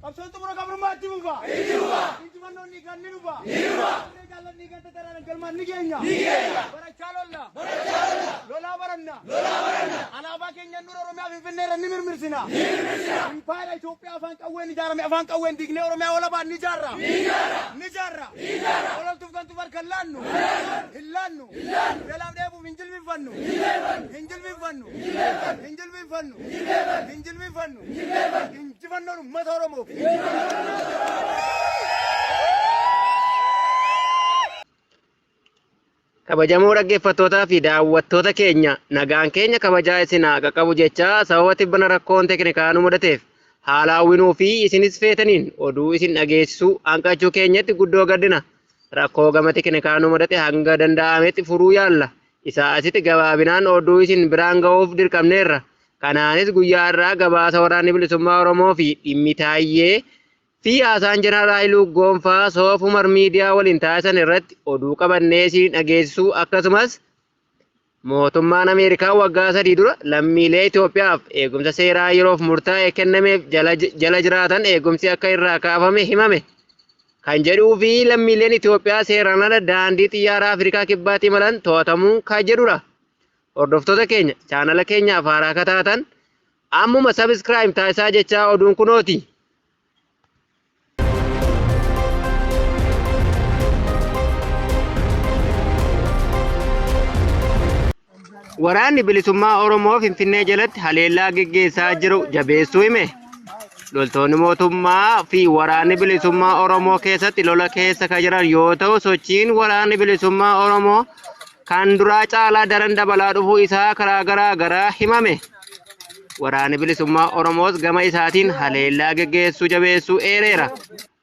Qabsoon xumura gabrummaa itti fufa. Itti fufa. Injifannoon dhiigaan ni dhufa. Ni dhufa. Hundee jaallan dhiigaan tataraan galmaan ni geenya. Ni geenya. Barachaa lolla. Barachaa lolla. Lolaa baranna. Lolaa baranna. Alaabaa keenya handhuura Oromiyaa Finfinnee irra ni mirmirsina. Ni mirmirsina. Impaayera Itoophiyaa afaan qawween ijaarame afaan qawween diignee Oromiyaa walabaan ni ijaarra. Ni ijaarra. Ni ijaarra. Ni ijaarra. Ololtuuf gantuuf harka hin laannu. Hin laannu. Hin laannu. Beelaaf dheebuuf hin jilbiinfannu. Hin jilbiinfannu. Hin jilbiinfannu. Hin jilbiinfannu. Hin jilbiinfannu. Injifannoon uummata Oromoof. Kabajamoo dhaggeeffattootaa fi daawwattoota keenya, nagaan keenya kabajaa isin haa qaqqabu jechaa, sababa tibbana rakkoon teknikaa nu mudateef haala hawwinuu fi isinis feetaniin oduu isin dhageessisuu hanqachuu keenyatti guddoo gaddina. Rakkoo gama teknikaa nu mudate hanga danda'ametti furuu yaalla. Isaa asitti gabaabinaan oduu isin biraan ga'uuf dirqamneerra. Kanaanis guyyaa har'aa gabaasa Waraanni Bilisummaa Oromoo fi dhimmi Taayyee fi haasaan Jeneraal Haayiluu Goonfaa Soof Umar Miidiyaa waliin taasisan irratti oduu qabannee isin dhageessisuu, akkasumas mootummaan Ameerikaa waggaa 3 dura lammiilee Itoophiyaaf eegumsa seeraa yeroof murtaa'e kennameef jala jiraatan eegumsi akka irraa kaafame himame kan jedhuu fi lammiileen Itoophiyaa seeraan ala daandii xiyyaaraa Afrikaa Kibbaatti imalan to'atamuu kan jedhudha. Hordoftoota keenya, chaanala keenyaaf haaraa akka taatan ammuma subscribe taasisaa jechaa, oduun kunooti. Waraanni Bilisummaa Oromoo Finfinnee jalatti haleellaa geggeessaa jiru jabeessuu hime. Loltoonni mootummaa fi waraanni bilisummaa Oromoo keessatti lola keessa kan jiran yoo ta'u, sochiin waraanni bilisummaa Oromoo kan duraa caalaa daran dabalaa dhufuu isaa karaa garaa garaa himame. Waraanni bilisummaa Oromoos gama isaatiin haleellaa geggeessuu jabeessuu eereera.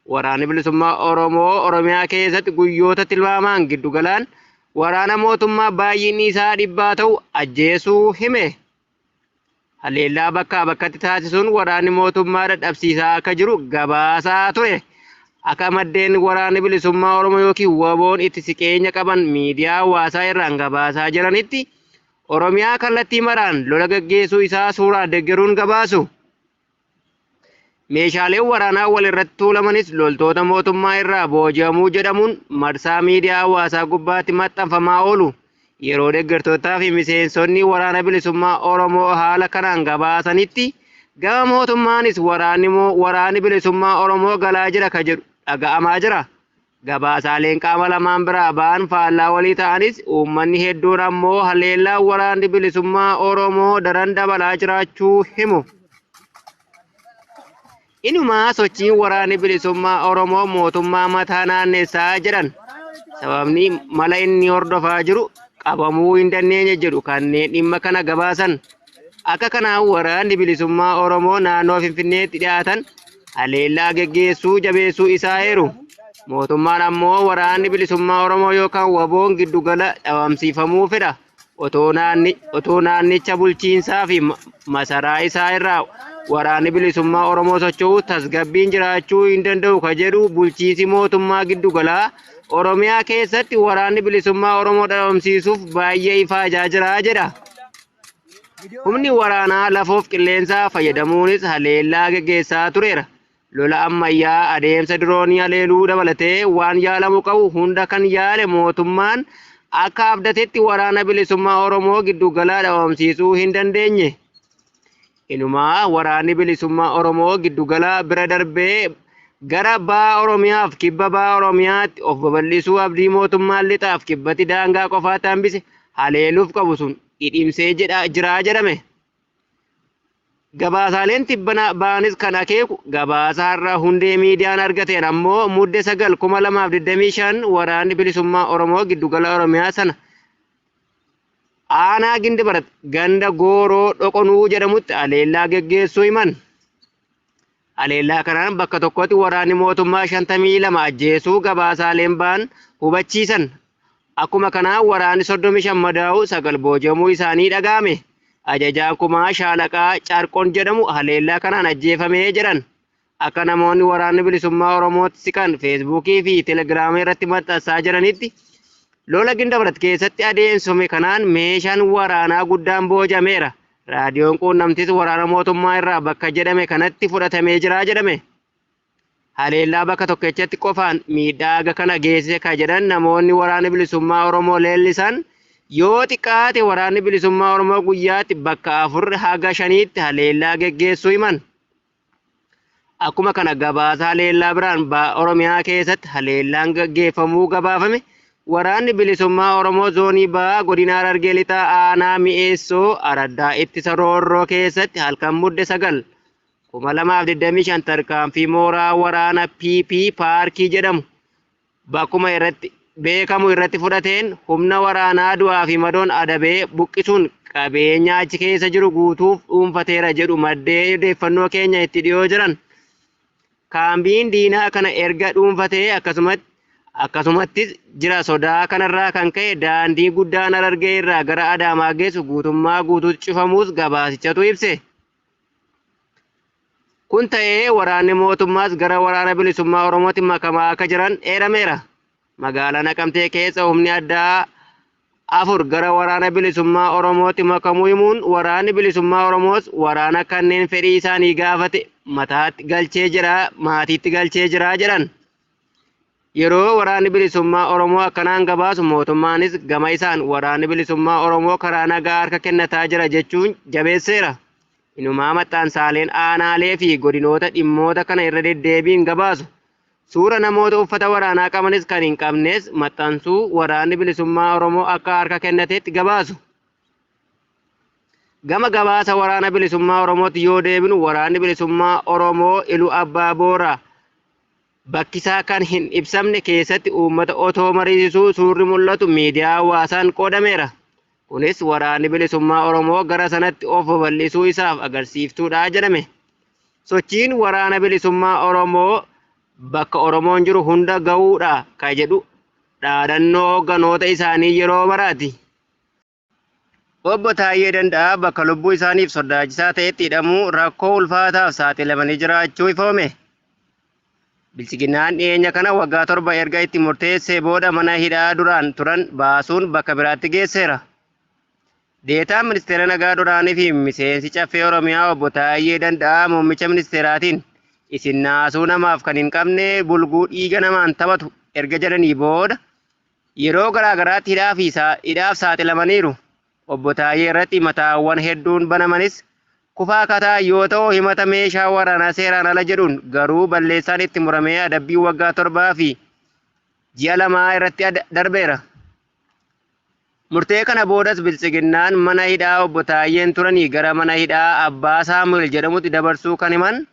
Waraanni bilisummaa Oromoo Oromiyaa keessatti guyyoota tilmaamaan giddugalaan waraana mootummaa baay'inni isaa dhibbaa ta'u ajjeesuu hime. Haleellaa bakkaa bakkatti taasisuun waraanni mootummaa dadhabsiisaa akka jiru gabaasaa ture. Akka maddeen waraanni bilisummaa Oromoo yookiin WBOn itti siqeenya qaban miidiyaa hawaasaa irraan gabaasaa jiranitti, Oromiyaa kallattii maraan lola gaggeessuu isaa suuraan deggeruun gabaasu. Meeshaaleen waraanaa wal irratti tuulamanis loltoota mootummaa irraa booji'amuu jedhamuun marsaa miidiyaa hawaasaa gubbaatti maxxanfamaa oolu. Yeroo deggertootaa fi miseensonni waraana bilisummaa Oromoo haala kanaan gabaasanitti, gama mootummaanis waraanni bilisummaa Oromoo galaa jira ka jedhu dhaga'amaa jira. Gabaasaaleen qaama lamaan biraa ba'an faallaa walii ta'anis, uummanni hedduun ammoo haleellaan waraanni bilisummaa Oromoo daran dabalaa jiraachuu himu. Inumaa sochiin waraanni bilisummaa Oromoo mootummaa mataa naannessaa jedhan. Sababni mala inni hordofaa jiru qabamuu hin dandeenye jedhu kanneen dhimma kana gabaasan. Akka kanaan waraanni bilisummaa Oromoo naannoo Finfinneetti dhiyaatan haleellaa geggeessuu jabeessuu isaa eeru. Mootummaan ammoo waraanni bilisummaa Oromoo yookaan WBOn giddugala dhabamsiifamuu fedha. Otoo naannicha bulchiinsaa fi masaraa isaa irraa waraanni bilisummaa Oromoo socho'u tasgabbiin jiraachuu hin danda'u ka jedhu bulchiinsi mootummaa giddugalaa, Oromiyaa keessatti waraanni bilisummaa Oromoo dhabamsiisuuf baay'ee ifaajaa jira jedha. Humni waraanaa lafoof qilleensaa fayyadamuunis haleellaa geggeessaa tureera. Lola ammayyaa adeemsa diroonii haleeluu dabalatee waan yaalamu qabu hunda kan yaale mootummaan akka abdatetti waraana bilisummaa Oromoo giddugalaa dhabamsiisuu hin dandeenye. Inumaa waraanni bilisummaa Oromoo giddugala bira darbee gara baha Oromiyaaf kibba baha Oromiyaatti of babal'isuu abdii mootummaan lixaaf kibbatti daangaa qofaatti hambise haleeluuf qabu sun dhidhimsee jira jedhame. Gabaasaaleen tibbana ba'anis kan akeeku, gabaasa har'a Hundee Miidiyaan argateen ammoo Mudde 9, 2025 waraanni bilisummaa Oromoo giddugala Oromiyaa sana aanaa Gindibarat ganda Gooroo Dhoqonuu jedhamutti haleellaa geggeessuu himan. Haleellaa kanaan bakka tokkotti waraanni mootummaa 52 ajjeesuu gabaasaaleen ba'an hubachiisan. Akkuma kanaan waraanni 35 madaa'uu, 9 booji'amuu isaanii dhaga'ame. Ajajaan kumaa Shaalaqaa Carqon jedhamu haleellaa kanaan ajjeefame jedhan. Akka namoonni waraanni bilisummaa Oromootti siqan Feesbuukii fi Telegiraamii irratti maxxansaa jiranitti, lola Gindabarat keessatti adeemsifame kanaan meeshaan waraanaa guddaan booji'ameera. Raadiyoon quunnamtiis waraana mootummaa irraa bakka jedhame kanatti fudhatamee jira jedhame. Haleellaa bakka tokkichatti qofaan miidhaa haga kana geessise kan jedhan namoonni waraana bilisummaa Oromoo leellisan, yoo xiqqaate waraanni bilisummaa Oromoo guyyaatti bakka 4 haga 5tti haleellaa geggeessuu himan. Akkuma kana gabaasa haleellaa biraan baha Oromiyaa keessatti haleellaan gaggeeffamuu gabaafame. Waraanni bilisummaa Oromoo zoonii bahaa godina Harargee Lixaa aanaa Mi'eessoo araddaa ittisa Roorroo keessatti halkan Mudde 9 2025 tarkaanfii mooraa waraana PP Paarkii jedhamu bakkuma irratti beekamu irratti fudhateen humna waraanaa du'aa fi madoon adabee buqqisuun qabeenya achi keessa jiru guutuuf dhuunfateera jedhu maddee odeeffannoo keenya itti dhiyoo jiran. Kaambiin diinaa kana erga dhuunfatee akkasumattis jira. Sodaa kanarraa kan ka'e daandii guddaan Harargee irraa gara Adaamaa geessu guutummaa guutuutti cufamuus gabaasichatu ibse. Kun ta'ee waraanni mootummaas gara waraana bilisummaa Oromootti makamaa akka jiran eerameera. Magaalaa Naqamtee keessa humni addaa 4 gara waraana bilisummaa Oromootti makamuu himuun, waraanni bilisummaa Oromoos waraana kanneen fedhii isaanii gaafate mataatti galchee jira, maatiitti galchee jira jedhan. Yeroo waraanni bilisummaa Oromoo akkanaan gabaasu, mootummaanis gama isaan waraanni bilisummaa Oromoo karaa nagaa harka kennataa jira jechuun jabeesseera. Inumaa maxxansaaleen aanaalee fi godinoota dhimmoota kana irra deddeebiin gabaasu. Suura namoota uffata waraanaa qabanis kan hin qabnes maxxansuu waraanni bilisummaa Oromoo akka harka kennateetti gabaasu. Gama gabaasa waraana bilisummaa Oromootti yoo deebinu, waraanni bilisummaa Oromoo Iluu Abbaa Booraa bakkisaa kan hin ibsamne keessatti uummata otoo mariisisuu suurri mul'atu miidiyaa hawaasaan qoodameera. Kunis waraanni bilisummaa Oromoo gara sanatti of babal'isuu isaaf agarsiiftuudha jedhame. Sochiin waraana bilisummaa Oromoo bakka Oromoon jiru hunda ga'uudha kan jedhu dhaadannoo hoogganoota isaanii yeroo maraati. Obbo Taayyee Danda'aa bakka lubbuu isaaniif sodaachisaa ta'etti hidhamuu rakkoo ulfaataaf saaxilamanii jiraachuu ifoome. Bilchiginaan dhiyeenya kana waggaa 7 erga itti murteessee booda mana hidhaa duraan turan baasuun bakka biraatti geesseera. Deetaan ministeera nagaa duraanii fi miseensi caffee Oromiyaa obbo Taayyee Danda'aa muummicha ministeeraatiin isin naasuu namaaf kan hin qabne, bulguu dhiiga namaan taphatu erga jedhanii booda yeroo garaa garaatti hidhaaf saaxilamaniiru. Obbo Taayyee irratti himataawwan hedduun banamanis kufaa kataa yoo ta'u, himata meeshaa waraanaa seeraan ala jedhuun garuu balleessaan itti muramee adabbii waggaa 7 fi ji'a 2 irratti darbeera. Murtee kana boodas Biltsiginnaan mana hidhaa obbo Taayyeen turanii gara mana hidhaa Abbaa Saamu'eel jedhamutti dabarsuu kan himan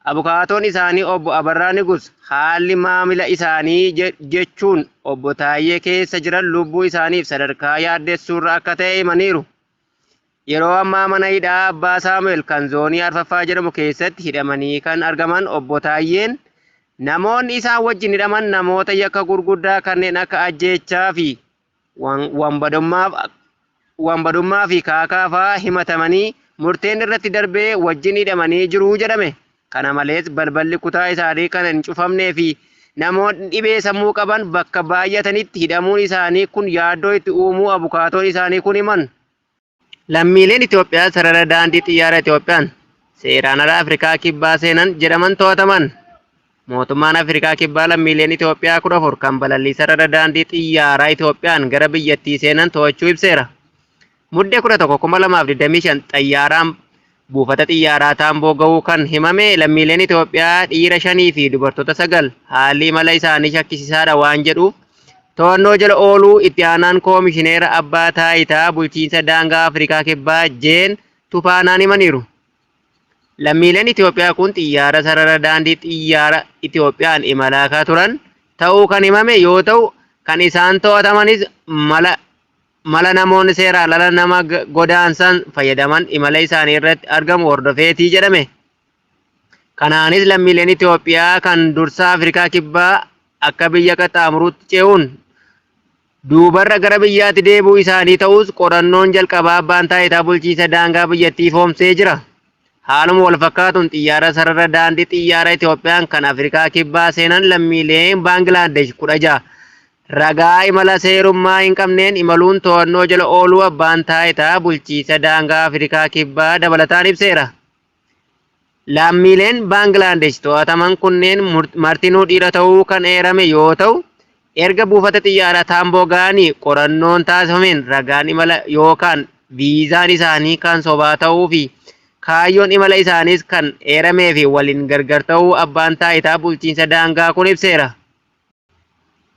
abukaatoon isaanii obbo Abarraa Nigus, haalli maamila isaanii jechuun obbo Taayyee keessa jiran lubbuu isaaniif sadarkaa yaaddessuurra akka ta'e himaniiru. Yeroo ammaa mana hidhaa Abbaa Saamu'eel kan zoonii arfaffaa jedhamu keessatti hidhamanii kan argaman obbo Taayyeen, namoonni isaan wajjin hidhaman namoota yakka gurguddaa kanneen akka ajjeechaa fi wanbadummaa fi kaakaa fa'aa himatamanii murteen irratti darbee wajjin hidhamanii jiru jedhame. Kana malees balballi kutaa isaanii kan hin cufamnee fi namoonni dhibee sammuu qaban bakka baay'atanitti hidhamuun isaanii kun yaaddoo itti uumuu abukaatoon isaanii kun himan. Lammiileen Itoophiyaa sarara daandii xiyyaara Itoophiyaan seeraan ala Afrikaa Kibbaa seenan jedhaman to'ataman. Mootummaan Afrikaa Kibbaa lammiileen Itoophiyaa 14 kan balallii sarara daandii xiyyaaraa Itoophiyaan gara biyyattii seenan to'achuu ibseera. Muddee 11, 2025 xayyaaraan buufata xiyyaaraa Taamboo ga'uu kan himame lammiileen Itoophiyaa dhiira 5 fi dubartoota 9 haalli imala isaanii shakkisiisaadha waan jedhuuf to'annoo jala ooluu itti aanaan koomishineera abbaa taayitaa bulchiinsa daangaa Afrikaa Kibbaa Jeen Tufaanaan himaniiru. Lammiileen Itoophiyaa kun xiyyaara sarara daandii xiyyaara Itoophiyaan imalaa akka turan ta'uu kan himame yoo ta'u, kan isaan to'atamanis mala namoonni seeraan ala nama godaansan fayyadaman imala isaanii irratti argamu hordofeetii jedhame. Kanaanis lammiileen Itoophiyaa kan dursa Afrikaa Kibbaa akka biyya qaxxaamuruutti ce'uun duubarra gara biyyaatti deebi'uu isaanii ta'us qorannoon jalqabaa abbaan taayitaa bulchiinsa daangaa biyyattii ifoomsee jira. Haaluma wal fakkaatuun xiyyaara sarara daandii xiyyaara Itoophiyaan kan Afrikaa Kibbaa seenan lammiileen Baangilaadesh 16 ragaa imala seerummaa hin qabneen imaluun to'annoo jala ooluu abbaan taayitaa bulchiinsa daangaa Afrikaa Kibbaa dabalataan ibseera. Lammiileen Baangilaadesh to'ataman kunneen martinuu dhiira ta'uu kan eerame yoo ta'u, erga buufata xiyyaaraa Taamboo ga'anii qorannoon taasifameen ragaan imala yookaan viizaan isaanii kan sobaa ta'uu fi kaayyoon imala isaaniis kan eeramee fi waliin gargar ta'uu abbaan taayitaa bulchiinsa daangaa kun ibseera.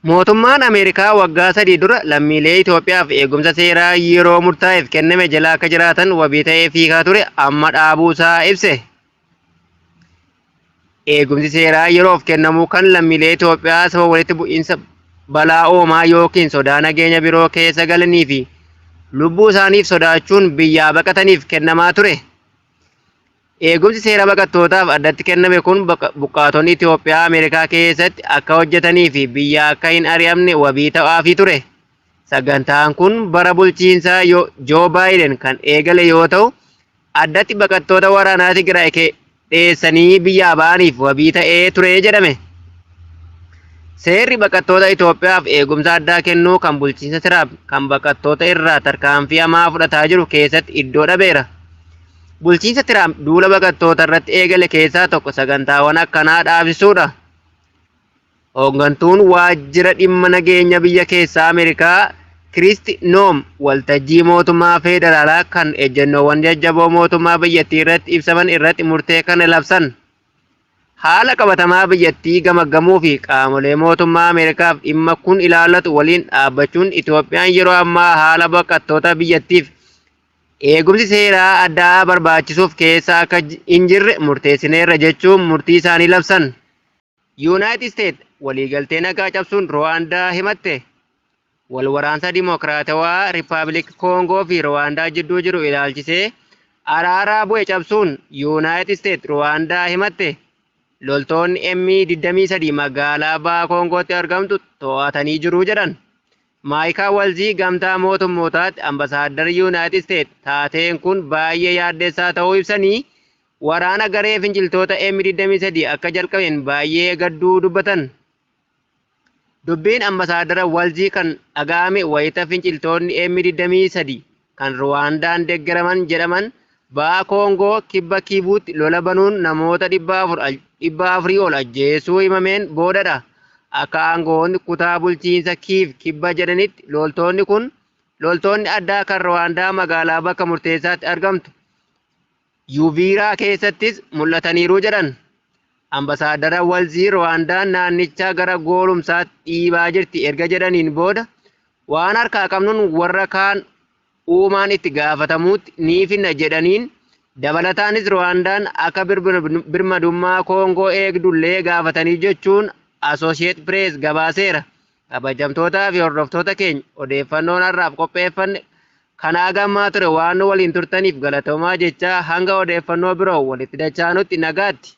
Mootummaan Ameerikaa waggaa 3 dura lammiilee Itoophiyaaf eegumsa seeraa yeroo murtaa'eef kenname jala akka jiraatan wabii ta'ee fiigaa ture amma dhaabuusaa ibse. Eegumsi seeraa yeroof kennamu kan lammiilee Itoophiyaa sababa walitti bu'iinsa balaa uumaa yookiin sodaa nageenya biroo keessa galanii fi lubbuu isaaniif sodaachuun biyyaa baqataniif kennamaa ture. Eegumsi seera baqattootaaf addatti kenname kun buqqaatonni Itoophiyaa Ameerikaa keessatti akka hojjetanii fi biyya akka hin ari'amne wabii ta'aafii ture. Sagantaan kun bara bulchiinsaa Joo Baayiden kan eegale yoo ta'u, addatti baqattoota waraanaa Tigraay dheessanii biyyaa ba'aniif wabii ta'ee ture jedhame. Seerri baqattoota Itoophiyaaf eegumsa addaa kennuu kan bulchiinsa Tiraamp kan baqattoota irraa tarkaanfii hamaa fudhataa jiru keessatti iddoo dhabeera. Bulchiinsa Tiraamp duula baqattoota irratti eegale keessaa tokko sagantaawwan akkanaa dhaabsisuudha. Hooggantuun waajjira dhimma nageenya biyya keessaa Ameerikaa Kiristi Noom waltajjii mootummaa federaalaa kan ejjennoowwan jajjaboo mootummaa biyyattii irratti ibsaman irratti murtee kana labsan. Haala qabatamaa biyyattii gamaggamuu fi qaamolee mootummaa Ameerikaaf dhimma kun ilaallatu waliin dhaabbachuun Itoophiyaan yeroo ammaa haala baqattoota biyyattiif eegumsi seeraa addaa barbaachisuuf keessa akka hin jirre murteessineerra jechuun murtii isaanii labsan. Yuunaayitid Isteet waliigaltee nagaa cabsuun Ruwaandaa himatte. Wal waraansa Dimookiraatawaa Riippaabilik Koongoo fi Ruwaandaa jidduu jiru ilaalchisee araaraa bu'e cabsuun Yuunaayitid Isteet Ruwaandaa himatte. Loltoonni M23 magaalaa Baha Koongootti argamtu to'atanii jiru jedhan. Maayikaa Walzii gamtaa mootummootaatti ambasaaddar Yuunaayitid Isteet taateen kun baay'ee yaaddessaa ta'uu ibsanii waraana garee finciltoota M23 akka jalqabeen baay'ee gadduu dubbatan. Dubbiin ambasaaddara Walzii kan dhaga'ame wayita finciltoonni M23 kan Ruwaandaan deeggaraman jedhaman Baha Koongoo kibba Kiivuutti lola banuun namoota 400 ol ajjeesuu himameen boodadha. Akka aangoonni kutaa bulchiinsa Kiiv kibba jedhanitti loltoonni kun loltoonni addaa kan Ruwaandaa magaalaa bakka murteessaatti argamtu Yuviiraa keessattis mul'ataniiru jedhan. Ambasaaddara Walzii Ruwaandaan naannichaa gara goolumsaatti dhiibaa jirti erga jedhaniin booda waan harkaa qabnuun warra kaan uumaan itti gaafatamuutti ni finna jedhaniin dabalataanis Ruwaandaan akka birmadummaa Koongoo eegdullee gaafatanii jechuun Associated Press gabaaseera. Kabajamtootaa fi hordoftoota keenya odeeffannoon har'aaf qopheeffanne kanaa gammaa ture waan nu waliin turtaniif galatoomaa jechaa hanga odeeffannoo biroo walitti dachaanutti nagaatti.